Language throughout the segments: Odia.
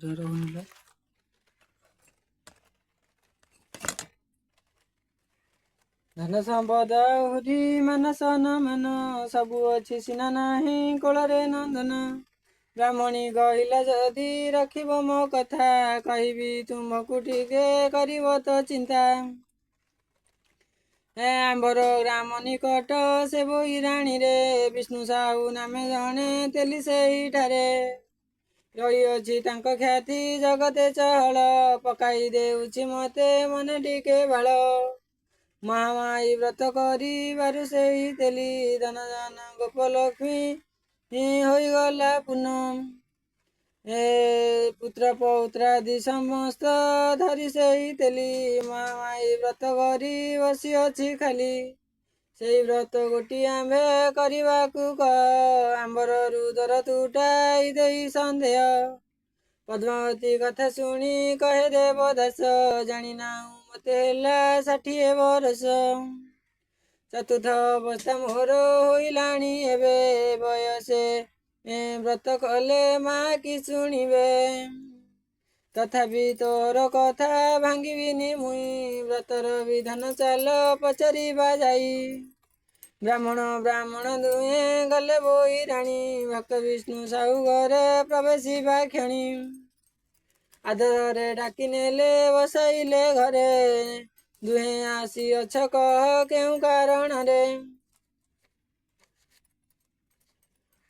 ରହୁନିଲା। ଧନ ସମ୍ପଦ ହୁରି ମାନ ମାନ ସବୁ ଅଛି ସିନା ନାହିଁ କୋଳରେ ନନ୍ଦନ। ବ୍ରାହ୍ମଣୀ କହିଲା, ଯଦି ରଖିବ ମୋ କଥା, କହିବି ତୁମକୁ ଟିକେ କରିବ ତ ଚିନ୍ତା। ଏ ଆମ୍ଭର ଗ୍ରାମ ନିକଟ ସେ ବୋଇରାଣୀରେ ବିଷ୍ଣୁ ସାହୁ ନାମେ ଜଣେ ତେଲି ସେଇଠାରେ ରହିଅଛି, ତାଙ୍କ ଖ୍ୟାତି ଜଗତେ ଚହଳ। ପକାଇ ଦେଉଛି ମତେ ମନେ ଟିକେ ଭାଳ। ମହାମାୟୀ ବ୍ରତ କରିବାରୁ ସେଇ ତେଲି ଧନ ଜନ ଗୋପଲକ୍ଷ୍ମୀ ହୋଇଗଲା ପୂର୍ଣ୍ଣ। ଏ ପୁତ୍ର ପୌତ୍ରାଦି ସମସ୍ତ ଧରି ସେଇ ତେଲି ମହାମାୟୀ ବ୍ରତ କରି ବସିଅଛି ଖାଲି। ସେଇ ବ୍ରତ ଗୋଟିଏ ଆମ୍ଭେ କରିବାକୁ କହ, ଆମ୍ଭର ରୁଦର ତୁଟାଇ ଦେଇ ସନ୍ଦେହ। ପଦ୍ମାବତୀ କଥା ଶୁଣି କହେ ଦେବଦାସ, ଜାଣି ନାହୁଁ ମତେ ହେଲା 60 ବରଷ। ଚତୁର୍ଥ ଅବସ୍ଥା ମୋର ହୋଇଲାଣି ଏବେ, ବୟସେ ବ୍ରତ କଲେ ମା କି ଶୁଣିବେ? ତଥାପି ତୋର କଥା ଭାଙ୍ଗିବିନି ମୁଇଁ, ବ୍ରତର ବିଧାନ ଚାଲ ପଚାରିବା ଯାଇ। ବ୍ରାହ୍ମଣ ବ୍ରାହ୍ମଣ ଦୁହେଁ ଗଲେ ବୋଇରାଣୀ, ଭକ୍ତ ବିଷ୍ଣୁ ସାହୁ ଘରେ ପ୍ରବେଶିବା କ୍ଷଣି ଆଦରରେ ଡାକି ନେଲେ ବସାଇଲେ ଘରେ। ଦୁହେଁ ଆସିଅଛ କହ କେଉଁ କାରଣରେ?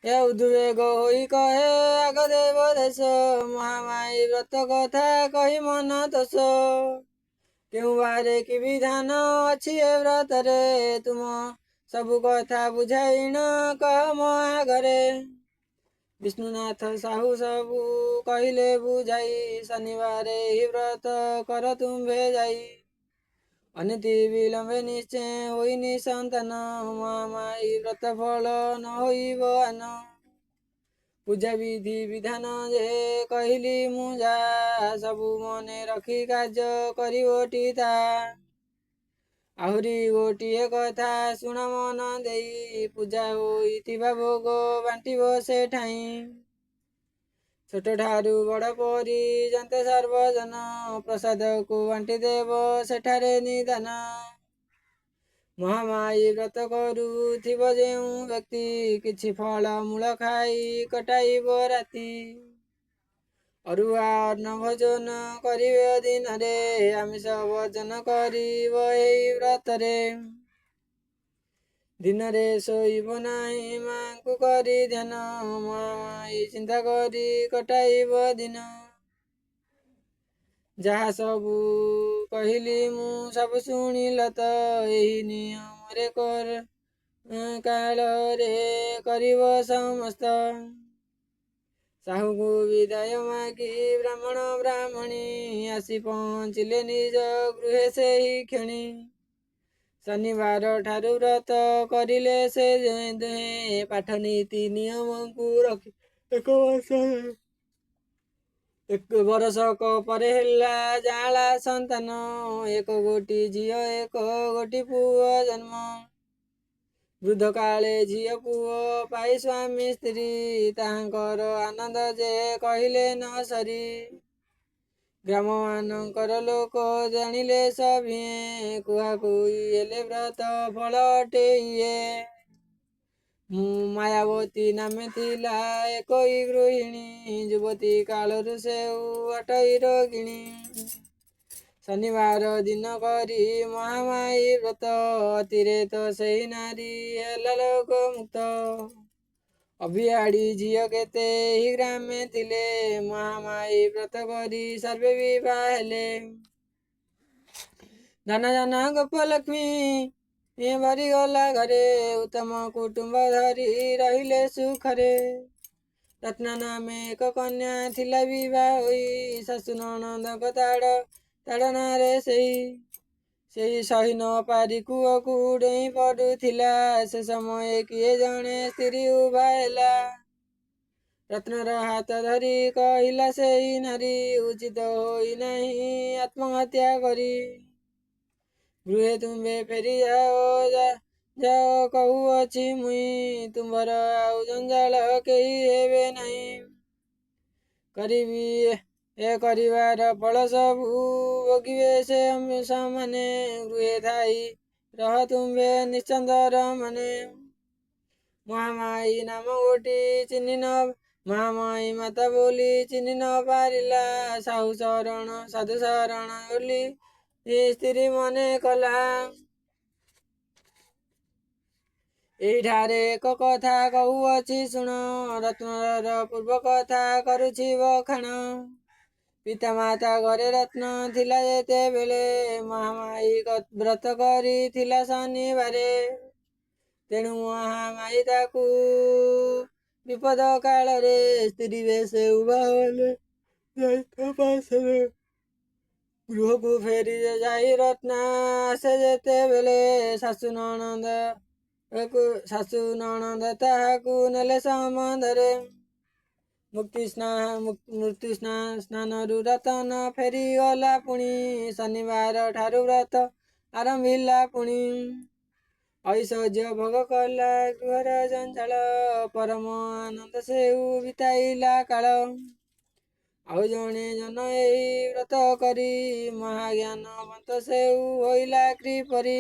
ଏ ଉଦ୍ବେଗ ହୋଇ କହେ ଆଗ ଦେବ ଦେଶ, ମହାମାୟୀ ବ୍ରତ କଥା କହି ମନ ଦୋଷ। କେଉଁ ବାରେ କି ବିଧାନ ଅଛି ଏ ବ୍ରତରେ, ତୁମ ସବୁ କଥା ବୁଝାଇଣ କହ ମୋ ଆଗରେ। ବିଷ୍ଣୁନାଥ ସାହୁ ସବୁ କହିଲେ ବୁଝାଇ, ଶନିବାର ଏହି ବ୍ରତ କର ତୁମ୍ଭେ ଯାଇ। ଅନତି ବିଳମ୍ବେ ନିଶ୍ଚୟ ହୋଇନି ସନ୍ତାନ, ମହାମାୟୀ ବ୍ରତ ଫଳ ନ ହୋଇବ ଆନ। ପୂଜା ବିଧି ବିଧାନ ଯେ କହିଲି ମୁଁ ଯା, ସବୁ ମନେ ରଖି କାର୍ଯ୍ୟ କରିବଟି ତା। ଆହୁରି ଗୋଟିଏ କଥା ଶୁଣ ମନ ଦେଇ, ପୂଜା ହୋଇଥିବା ଭୋଗ ବାଣ୍ଟିବ ସେଠାଇଁ। ଛୋଟ ଠାରୁ ବଡ଼ ପରି ଯନ୍ତେ ସର୍ବଜନ, ପ୍ରସାଦକୁ ବାଣ୍ଟି ଦେବ ସେଠାରେ ନିଦାନ। ମହାମାୟୀ ବ୍ରତ କରୁଥିବ ଯେଉଁ ବ୍ୟକ୍ତି, କିଛି ଫଳ ମୂଳ ଖାଇ କଟାଇବ ରାତି। ଅରୁଆ ଅନ୍ନ ଭୋଜନ କରିବେ ଦିନରେ, ଆମିଷ ଭୋଜନ କରିବ ଏହି ବ୍ରତରେ। ଦିନରେ ଶୋଇବ ନାହିଁ ମାଙ୍କୁ କରି ଧ୍ୟାନ, ମହାମାୟୀ ଚିନ୍ତା କରି କଟାଇବ ଦିନ। ଯାହା ସବୁ କହିଲି ମୁଁ ସବୁ ଶୁଣିଲ ତ, ଏହି ନିୟମରେ କର କାଳରେ କରିବ ସମସ୍ତ। ସାହୁକୁ ବିଦାୟ ମାଗି ବ୍ରାହ୍ମଣ ବ୍ରାହ୍ମଣୀ ଆସି ପହଞ୍ଚିଲେ ନିଜ ଗୃହେ ସେହି କ୍ଷଣି। ଶନିବାର ଠାରୁ ବ୍ରତ କରିଲେ ସେ ଦୁହେଁ, ପାଠ ନୀତି ନିୟମକୁ ରଖି ଏକ ବର୍ଷ। ଏକ ବରଷକ ପରେ ହେଲା ଯାଆଁଳା ସନ୍ତାନ, ଏକ ଗୋଟି ଝିଅ ଏକ ଗୋଟି ପୁଅ ଜନ୍ମ। ବୃଦ୍ଧ କାଳେ ଝିଅ ପୁଅ ପାଇ ସ୍ୱାମୀ ସ୍ତ୍ରୀ, ତାହାଙ୍କର ଆନନ୍ଦ ଯେ କହିଲେ ନ ସରି। ଗ୍ରାମମାନଙ୍କର ଲୋକ ଜାଣିଲେ ସଭିଏଁ, କୁହାକୁହି ହେଲେ ବ୍ରତ ଫଳ ଅଟେ ଇଏ। ମୁଁ ମାୟାବତୀ ନାମେ ଥିଲା ଏକଇ ଗୃହିଣୀ, ଯୁବତୀ କାଳରୁ ସେଉ ଅଟଇ ରୋଗିଣୀ। ଶନିବାର ଦିନ କରି ମହାମାୟୀ ବ୍ରତ, ଅତିରେ ତ ସେହି ନାରୀ ହେଲା ଲୋକ ମୁକ୍ତ। ଅଭିଆଡ଼ି ଝିଅ କେତେ ଏହି ଗ୍ରାମେ ଥିଲେ, ମହାମାୟୀ ବ୍ରତ କରି ସର୍ବେ ବିବାହ ହେଲେ। ଧନ ଜନ ଗୋପଲକ୍ଷ୍ମୀ ଭରିଗଲା ଘରେ, ଉତ୍ତମ କୁଟୁମ୍ବ ଧରି ରହିଲେ ସୁଖରେ। ରତ୍ନ ନାମେ ଏକ କନ୍ୟା ଥିଲା ବିବାହ ହୋଇ, ଶାଶୁ ନଣନ୍ଦଙ୍କ ତାଡ଼ ତାଡ଼ନାରେ ସେଇ ସେଇ ସହି ନ ପାରି କୂଅକୁ ଡେଇଁ ପଡୁଥିଲା। ସେ ସମୟେ କିଏ ଜଣେ ସ୍ତ୍ରୀ ଉଭା ହେଲା, ରତ୍ନର ହାତ ଧରି କହିଲା ସେଇ ନାରୀ, ଉଚିତ ହୋଇନାହିଁ ଆତ୍ମହତ୍ୟା କରି। ଗୃହେ ତୁମ୍ଭେ ଫେରି ଯାଅ ଯାଅ କହୁଅଛି ମୁଇଁ, ତୁମ୍ଭର ଆଉ ଜଞ୍ଜାଳ କେହି ହେବେ ନାହିଁ। କରିବି ଏ କରିବାର ଫଳ ସବୁ ଭୋଗିବେ ସେ ସମାନେ। ଗୃହେ ଥାଇ ରହ ତୁମ୍ଭେ ନିଶ୍ଚନ୍ଦର ମନେ। ମହାମାୟୀ ନାମ ଗୋଟି ଚିହ୍ନି ନ, ମହାମାୟୀ ମାତା ବୋଲି ଚିହ୍ନି ନ ପାରିଲା। ସାହୁ ଶରଣ ସାଧୁ ଶରଣ ବୋଲି ସ୍ତ୍ରୀ ମନେ କଲା। ଏଇଠାରେ ଏକ କଥା କହୁଅଛି ଶୁଣ, ରତ୍ନର ପୂର୍ବ କଥା କରୁଛି ବଖାଣ। ପିତାମାତା ଘରେ ରତ୍ନ ଥିଲା ଯେତେବେଳେ, ମହାମାୟୀ ବ୍ରତ କରିଥିଲା ଶନିବାରେ। ତେଣୁ ମହାମାୟୀ ତାକୁ ବିପଦ କାଳରେ ସ୍ତ୍ରୀ ବେଶେ ଉଭା ହେଲେ ଯାଇ ପାଶରେ। ଗୃହକୁ ଫେରି ଯାଇ ରତ୍ନା ଆସେ ଯେତେବେଳେ, ଶାଶୁ ନଣନ୍ଦ ଶାଶୁ ନଣନ୍ଦ ତାହାକୁ ନେଲେ ସମ୍ବନ୍ଧରେ। ମୁକ୍ତି ମୃତ୍ୟୁ ସ୍ନାନରୁ ରତନ ଫେରିଗଲା ପୁଣି, ଶନିବାର ଠାରୁ ବ୍ରତ ଆରମ୍ଭିଲା ପୁଣି। ଐଶ୍ୱର୍ଯ୍ୟ ଭୋଗ କଲା ଗୃହର ଜଞ୍ଜାଳ, ପରମ ଆନନ୍ଦ ସେଉ ବିତାଇଲା କାଳ। ଆଉ ଜଣେ ଜନ ଏହି ବ୍ରତ କରି, ମହାଜ୍ଞାନବନ୍ତ ସେଉ ହୋଇଲା କିପରି?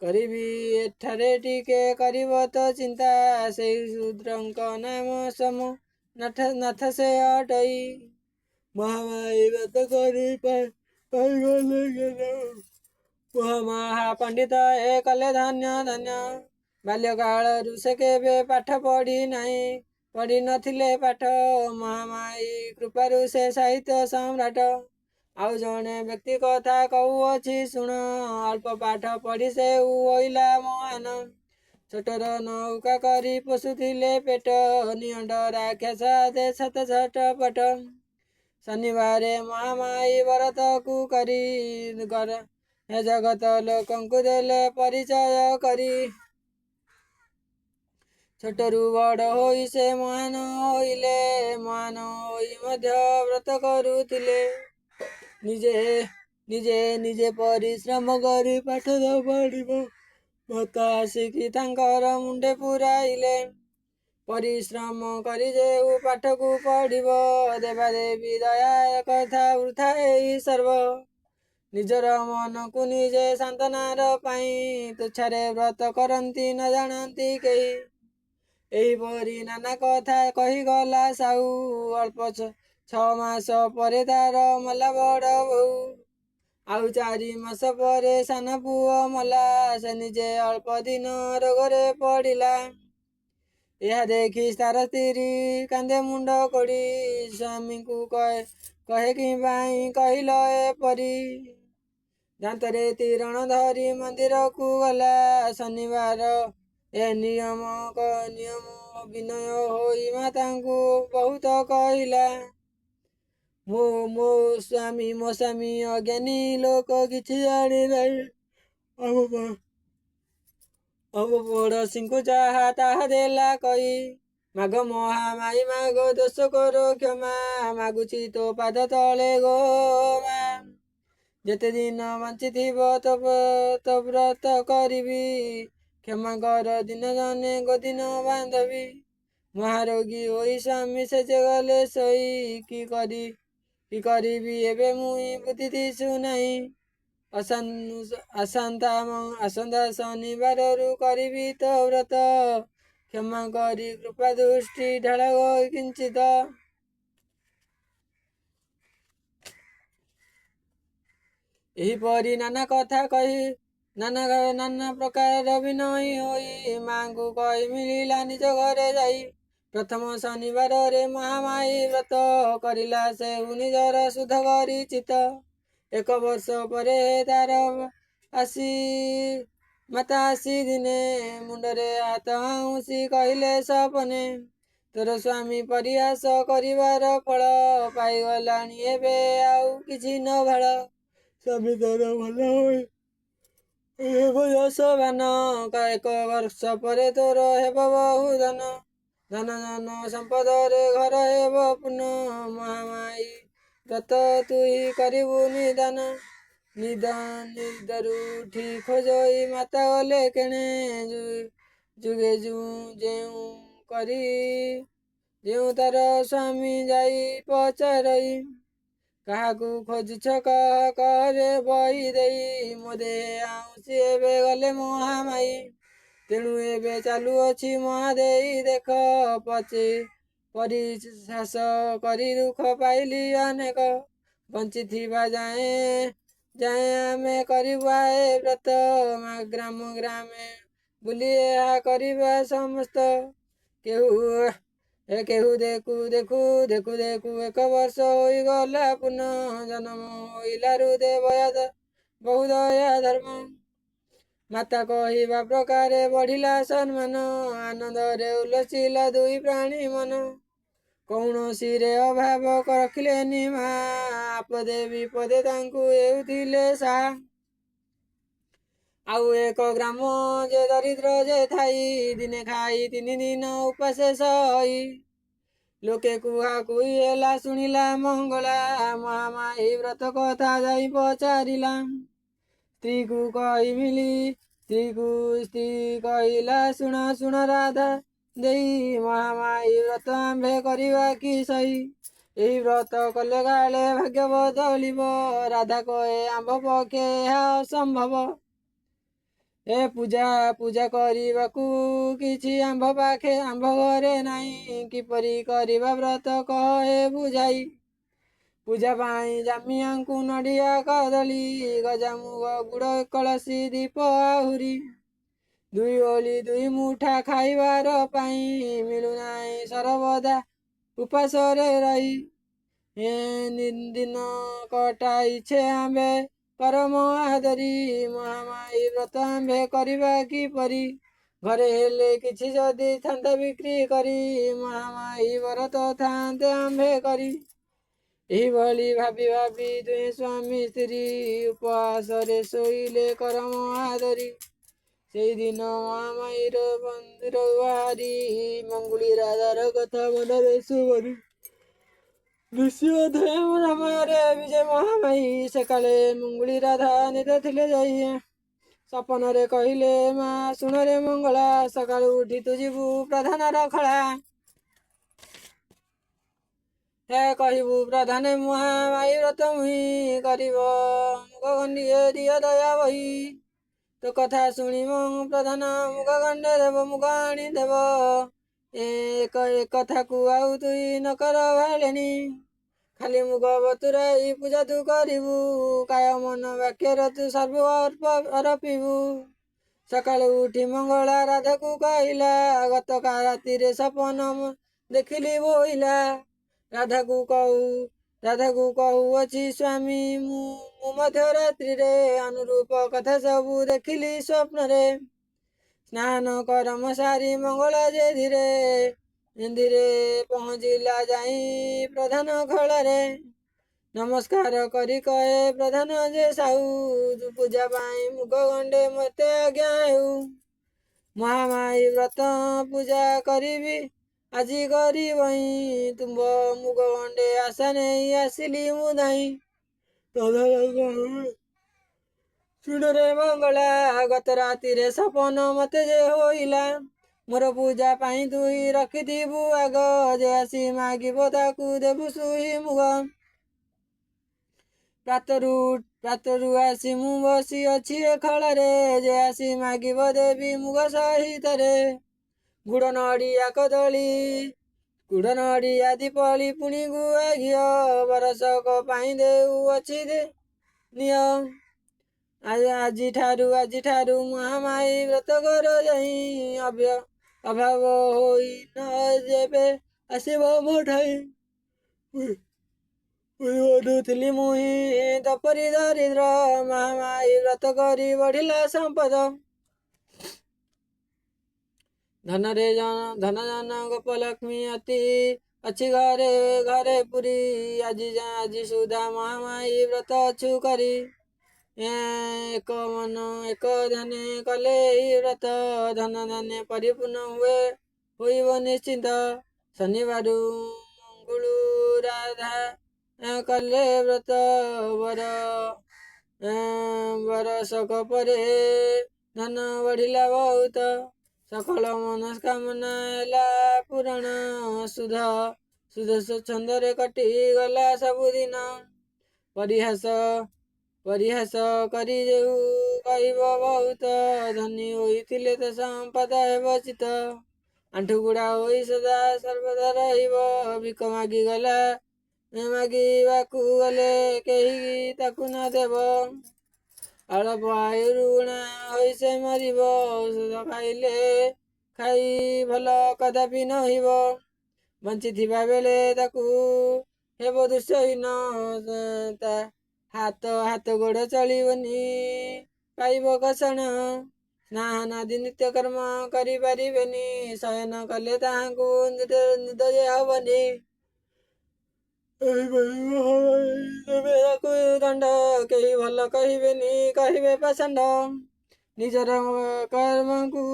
କରିବି ଏଠାରେ ଟିକେ କରିବ ତ ଚିନ୍ତା, ସେଇ ଶୂଦ୍ରଙ୍କ ନାମ ସମ ନାଥ ସେ ଅଟଇ। ମହାମାୟୀ ବ୍ରତ କରି ପାଇଗଲେ ଜ୍ଞାନ, ମହାପଣ୍ଡିତ ଏ କଲେ ଧନ୍ୟ ଧନ୍ୟ। ବାଲ୍ୟକାଳରୁ ସେ କେବେ ପାଠ ପଢ଼ି ନାହିଁ, ପଢ଼ି ନଥିଲେ ପାଠ, ମହାମାୟୀ କୃପାରୁ ସେ ସାହିତ୍ୟ ସମ୍ରାଟ। ଆଉ ଜଣେ ବ୍ୟକ୍ତି କଥା କହୁଅଛି ଶୁଣ, ଅଳ୍ପ ପାଠ ପଢ଼ି ସେ ହୋଇଲା ମହାନ। ଛୋଟର ନୌକା କରି ପୋଷୁଥିଲେ ପେଟ, ନିଅଣ୍ଟ ରାକ୍ଷସ ସାତ ଛଟପଟ। ଶନିବାରେ ମହାମାୟୀ ବ୍ରତକୁ କରି, ହେ ଜଗତ ଲୋକଙ୍କୁ ଦେଲେ ପରିଚୟ କରି। ଛୋଟରୁ ବଡ଼ ହୋଇ ସେ ମହାନ ହୋଇଲେ, ମହାନ ହୋଇ ମଧ୍ୟ ବ୍ରତ କରୁଥିଲେ। ନିଜେ ନିଜେ ନିଜେ ପରିଶ୍ରମ କରି ପାଠ ପଢ଼ିବ, ଭତ୍ତା ଆସିକି ତାଙ୍କର ମୁଣ୍ଡେ ପୁରାଇଲେ। ପରିଶ୍ରମ କରି ଯେଉଁ ପାଠକୁ ପଢ଼ିବ, ଦେବାଦେବୀ ଦୟା କଥା ବୃଥା ଏଇ ସର୍ବ। ନିଜର ମନକୁ ନିଜେ ସାନ୍ତ୍ୱନାର ପାଇଁ, ତୁଚ୍ଛାରେ ବ୍ରତ କରନ୍ତି ନ ଜାଣନ୍ତି କେହି। ଏହିପରି ନାନା କଥା କହିଗଲା ସାହୁ। ଅଳ୍ପ 6 ମାସ ପରେ ତାର ମଲା ବଡ଼ ବୋହୂ, ଆଉ 4 ମାସ ପରେ ସାନ ପୁଅ ମଲା। ସେ ନିଜେ ଅଳ୍ପ ଦିନ ରୋଗରେ ପଡ଼ିଲା। ଏହା ଦେଖି ତାର ସ୍ତ୍ରୀ କାନ୍ଦେ ମୁଣ୍ଡ କୋଡ଼ି, ସ୍ୱାମୀଙ୍କୁ କହେ କି ପାଇଁ କହିଲ ଏପରି? ଦାନ୍ତରେ ତିରଣ ଧରି ମନ୍ଦିରକୁ ଗଲା। ଶନିବାର ଏ ନିୟମ ନିୟମ ବିନୟ ହୋଇ ମାତାଙ୍କୁ ବହୁତ କହିଲା। ମୋ ମୋ ସ୍ୱାମୀ ମୋ ସ୍ୱାମୀ ଅଜ୍ଞାନୀ ଲୋକ, କିଛି ଜାଣି ନାହିଁ। ଆମ ପଡ଼ୋଶୀଙ୍କୁ ଯାହା ତାହା ଦେଲା କହି। ମାଗ ମହାମାୟୀ ମାଗ, ଦୋଷ କର କ୍ଷମା, ମାଗୁଛି ତୋ ପାଦ ତଳେ ଗୋ ମା। ଯେତେ ଦିନ ବଞ୍ଚିଥିବ ତୋ ବ୍ରତ କରିବି, କ୍ଷମା କର ଦିନ ଜନେ ଗୋ ଦିନ ବାନ୍ଧବୀ। ମହାରୋଗୀ ହୋଇ ସ୍ୱାମୀ ଶେଯେ ଗଲେ ଶୋଇ, କି କରି କି କରିବି ଏବେ ମୁଇଁ ବୁଦ୍ଧି ଦିଶୁ ନାହିଁ। ଆସନ୍ତା ଆସନ୍ତା ଶନିବାରରୁ କରିବି ତୋ ବ୍ରତ, କ୍ଷମା କରି କୃପା ଦୃଷ୍ଟି ଢାଳ ଗୋ କିଞ୍ଚିତ। ଏହିପରି ନାନା କଥା କହି, ନାନା ନାନା ପ୍ରକାର ବିନୟ ହୋଇ ମାଙ୍କୁ କହି ମିଳିଲା ନିଜ ଘରେ ଯାଇ। ପ୍ରଥମ ଶନିବାରରେ ମହାମାୟୀ ବ୍ରତ କରିଲା ସେଉ ନିଜର ଶୁଦ୍ଧ କରି ଚିତ୍ତ। 1 ବର୍ଷ ପରେ ତାର ଆସି ମାତା ଆସି ଦିନେ ମୁଣ୍ଡରେ ହାତ ଆଉଁସି କହିଲେ ସପନେ, ତୋର ସ୍ୱାମୀ ପରିହାସ କରିବାର ଫଳ ପାଇଗଲାଣି, ଏବେ ଆଉ କିଛି ନ ଭାଳ। ସ୍ୱାମୀ ତୋର ଭଲ ହୋଇ ହେବ ଯଶବାନ, 1 ବର୍ଷ ପରେ ତୋର ହେବ ବହୁ ଧନ। ଧନ ଜନ ସମ୍ପଦରେ ଘର ହେବ ପୂର୍ଣ୍ଣ, ମହାମାୟୀ ବ୍ରତ ତୁହି କରିବୁ ନିଦାନ। ନିଦ ନିଦରୁ ଉଠି ଖୋଜଇ ମାତା ଗଲେ କେଣେ, ଯୁଗେ ଯେଉଁ କରି ଯେଉଁ ତାର ସ୍ୱାମୀ ଯାଇ ପଚାରଇ, କାହାକୁ ଖୋଜୁଛ କହ କରେ ବହି ଦେଇ। ମୋ ଦେହେ ଆଉଁସି ଏବେ ଗଲେ ମହାମାଇ, ତେଣୁ ଏବେ ଚାଲୁଅଛି ମହାଦେଇ ଦେଖ। ପଚି ପରିଶ୍ୱାସ କରି ଦୁଃଖ ପାଇଲି ଅନେକ। ବଞ୍ଚିଥିବା ଯାଏଁ ଯାଏଁ ଆମେ କରିବା ଏ ବ୍ରତ, ଗ୍ରାମ ଗ୍ରାମେ ବୁଲି ଏହା କରିବା ସମସ୍ତ। କେହୁ ଏ କେହୁ ଦେଖୁ ଦେଖୁ ଦେଖୁ ଦେଖୁ ଏକ ବର୍ଷ ହୋଇଗଲା, ପୁନଃ ଜନ୍ମ ହୋଇଲାରୁ ଦେବୟା ବହୁ ଦୟା ଧର୍ମ। ମାତା କହିବା ପ୍ରକାରେ ବଢ଼ିଲା ସମ୍ମାନ, ଆନନ୍ଦରେ ଉଲ୍ଲସିଲା ଦୁଇ ପ୍ରାଣୀ ମନ। କୌଣସିରେ ଅଭାବ ରଖିଲେନି ମା, ଆପଦେ ବିପଦେ ତାଙ୍କୁ ହେଉଥିଲେ ସାହା। ଆଉ ଏକ ଗ୍ରାମ ଯେ ଦରିଦ୍ର ଯେ ଥାଇ, ଦିନେ ଖାଇ ତିନି ଦିନ ଉପାସେ ସହି। ଲୋକେ କୁହା କୁହି ହେଲା ଶୁଣିଲା ମଙ୍ଗଳା, ମହାମାୟୀ ବ୍ରତ କଥା ଯାଇ ପଚାରିଲା। ସ୍ତ୍ରୀକୁ କହି ମିଳି ସ୍ତ୍ରୀକୁ ସ୍ତ୍ରୀ କହିଲା, ଶୁଣ ଶୁଣ ରାଧା ଦେଇ, ମହାମାୟୀ ବ୍ରତ ଆମ୍ଭେ କରିବା କି ସହି? ଏହି ବ୍ରତ କଲେ କାଳେ ଭାଗ୍ୟ ବଦଳିବ। ରାଧା କହେ, ଆମ୍ଭ ପକ୍ଷେ ଏହା ଅସମ୍ଭବ। ଏ ପୂଜା ପୂଜା କରିବାକୁ କିଛି ଆମ୍ଭ ପାଖେ ଆମ୍ଭ ଘରେ ନାହିଁ। କିପରି କରିବା ବ୍ରତ କହ ହେ ବୁଝାଇ। ପୂଜା ପାଇଁ ଜାମିଆଙ୍କୁ ନଡ଼ିଆ କଦଳୀ, ଗଜାମୁଗ ଗୁଡ଼ କଳସୀ ଦୀପ ଆହୁରି। ଦୁଇ ଓଳି ଦୁଇ ମୁଠା ଖାଇବାର ପାଇଁ ମିଳୁନାହିଁ, ସରବଦା ଉପାସରେ ରହି ଏ ଦିନ କଟାଇଛେ ଆମ୍ଭେ କରମ ଆଦରି। ମହାମାୟୀ ବ୍ରତ ଆମ୍ଭେ କରିବା କିପରି? ଘରେ ହେଲେ କିଛି ଯଦି ଥାନ୍ତା ବିକ୍ରି କରି, ମହାମାୟୀ ବ୍ରତ ଥାନ୍ତେ ଆମ୍ଭେ କରି। ଏହିଭଳି ଭାବି ଭାବି ଦୁହେଁ ସ୍ୱାମୀ ସ୍ତ୍ରୀ ଉପବାସରେ ଶୋଇଲେ କରମ ଆଦରି। ସେଇଦିନ ମହାମାୟୀର ମନ୍ଦିର ବାହାରି ମଙ୍ଗୁଳି ରାଧାର କଥା ମନରେ ସୁମରି। ସମୟରେ ବିଜୟ ମହାମାୟୀ, ସେକାଳେ ମଙ୍ଗୁଳି ରାଧା ନିଦ ଥିଲେ ଯାଇ। ସପନରେ କହିଲେ ମା, ଶୁଣରେ ମଙ୍ଗଳା, ସକାଳୁ ଉଠି ତୁ ଯିବୁ ପ୍ରଧାନର ଖଳା। ହେ କହିବୁ ପ୍ରଧାନେ ମହାମାୟୀ ବ୍ରତ ମୁହିଁ କରିବ, ମୁଗ ଗଣ୍ଡିଏ ଦିଅ ଦୟା ବହି। ତୋ କଥା ଶୁଣିବ ପ୍ରଧାନ ମୁଗ ଗଣ୍ଡେ ଦେବ, ମୁଗ ଆଣି ଦେବ। ଏକ ଏ କଥାକୁ ଆଉ ତୁଇ ନ କର ଭାଳେଣି। ଖାଲି ମୁଗ ବତୁରାଇ ପୂଜା ତୁ କରିବୁ, କାୟ ମନ ବାକ୍ୟର ତୁ ସର୍ବ ଅର୍ପିବୁ। ସକାଳୁ ଉଠି ମଙ୍ଗଳା ରାଧାକୁ କହିଲା, ଗତ ରାତିରେ ସପନ ଦେଖିଲି ବୋଇଲା। ରାଧାକୁ କହୁ ରାଧାକୁ କହୁଅଛି ସ୍ୱାମୀ ମୁଁ, ମୁଁ ମଧ୍ୟ ରାତ୍ରିରେ ଅନୁରୂପ କଥା ସବୁ ଦେଖିଲି ସ୍ୱପ୍ନରେ। ସ୍ନାନ କରମ ସାରି ମଙ୍ଗଳା ଯେ ଧୀରେ ଧୀରେ ପହଞ୍ଚିଲା ଯାଇ ପ୍ରଧାନ ଖଳାରେ। ନମସ୍କାର କରି କହେ ପ୍ରଧାନ ଯେ ସାହୁ, ପୂଜା ପାଇଁ ମୁଗ ଗଣ୍ଡେ ମୋତେ ଆଜ୍ଞା ହେଉ। ମହାମାୟୀ ବ୍ରତ ପୂଜା କରିବି ଆଜି କରିବଇଁ, ତୁମ୍ଭ ମୁଗ ଗଣ୍ଡେ ଆଶା ନେଇ ଆସିଲି ମୁଁ ଧାଇଁ। ଶୁଣରେ ମଙ୍ଗଳା, ଗତ ରାତିରେ ସପନ ମତେ ଯେ ହୋଇଲା। ମୋର ପୂଜା ପାଇଁ ତୁଇ ରଖିଥିବୁ ଆଗ, ଯେ ଆସି ମାଗିବ ତାକୁ ଦେବୁ ସୁହି ମୁଗ। ପ୍ରାତରୁ ପ୍ରାତରୁ ଆସି ମୁଁ ବସି ଅଛି ଏ ଖଳାରେ, ଯେ ଆସି ମାଗିବ ଦେବି ମୁଗ ସହିତରେ। ଗୁଡ଼ ନଡ଼ିଆ କଦଳୀ ଗୁଡ଼ ନଡ଼ିଆ ଦୀପଳି ପୁଣି ଗୁଆ ଘିଅ, ବରଷକ ପାଇଁ ଦେଉଅଛି ନିଅ। ଆଜିଠାରୁ ଆଜିଠାରୁ ମହାମାୟୀ ବ୍ରତ କର ଯାଇ, ଅଭାବ ହୋଇ ନ ଯେବେ ଆସିବ ମୋ ଠାଇ। ପୂର୍ବରୁ ଥିଲି ମୁହିଁ ତପରି ଦରିଦ୍ର, ମହାମାୟୀ ବ୍ରତ କରି ବଢ଼ିଲା ସମ୍ପଦ। ଧନରେ ଧନ ଜନ ଗୋପଲକ୍ଷ୍ମୀ ଅତି ଅଛି ଘରେ ଘରେ ପୁରୀ। ଆଜି ଆଜି ସୁଦ୍ଧା ମହାମାୟୀ ବ୍ରତ ଅଛୁ କରି। ଏକ ମନ ଏକ ଧ୍ୟାନେ କଲେ ଏହି ବ୍ରତ, ଧନ ଧାନ୍ୟ ପରିପୂର୍ଣ୍ଣ ହୁଏ ହୋଇବ ନିଶ୍ଚିନ୍ତ। ଶନିବାରୁ ମଙ୍ଗୁଳୁ ରାଧା କଲେ ବ୍ରତ, ବର ବରଷକ ପରେ ଧନ ବଢ଼ିଲା ବହୁତ। ସକଳ ମନସ୍କାମନା ହେଲା ପୂରଣ। ସୁଧ ସୁଧ ସ୍ୱଚ୍ଛନ୍ଦରେ କଟିଗଲା ସବୁଦିନ। ପରିହାସ ପରିହାସ କରି ଯେଉଁ କହିବ ବହୁତ, ଧନୀ ହୋଇଥିଲେ ତ ସମ୍ପଦ ହେବ ଚିତ। ଆଣ୍ଠୁଗୁଡ଼ା ହୋଇ ସଦା ସର୍ବଦା ରହିବ। ଭିକ ମାଗିଗଲା ମାଗିବାକୁ ଗଲେ କେହି ତାକୁ ନ ଦେବ। ଅଳପ ଆୟୁରୁ ଊଣା ହୋଇ ସେ ମରିବ। ଔଷଧ ଖାଇଲେ ଖାଇ ଭଲ କଦାପି ନହିବ। ବଞ୍ଚିଥିବା ବେଳେ ତାକୁ ହେବ ଦୃଶ୍ୟହୀନ। ତା ହାତ ହାତ ଗୋଡ଼ ଚଳିବନି, ପାଇବ କଷଣ। ସ୍ନାନ ଆଦି ନିତ୍ୟକର୍ମ କରିପାରିବେନି। ଶୟନ କଲେ ତାହାଙ୍କୁ ନିଦ ଯେ ହବନି। ଦେବେ ତାକୁ ଦଣ୍ଡ, କେହି ଭଲ କହିବେନି, କହିବେ ପାଷଣ୍ଡ। ନିଜର କର୍ମକୁ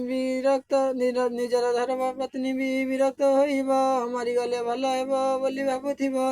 ବିରକ୍ତ, ନିଜର ଧର୍ମ ପତ୍ନୀ ବି ବିରକ୍ତ ହୋଇବ। ମରିଗଲେ ଭଲ ହେବ ବୋଲି ଭାବୁଥିବ।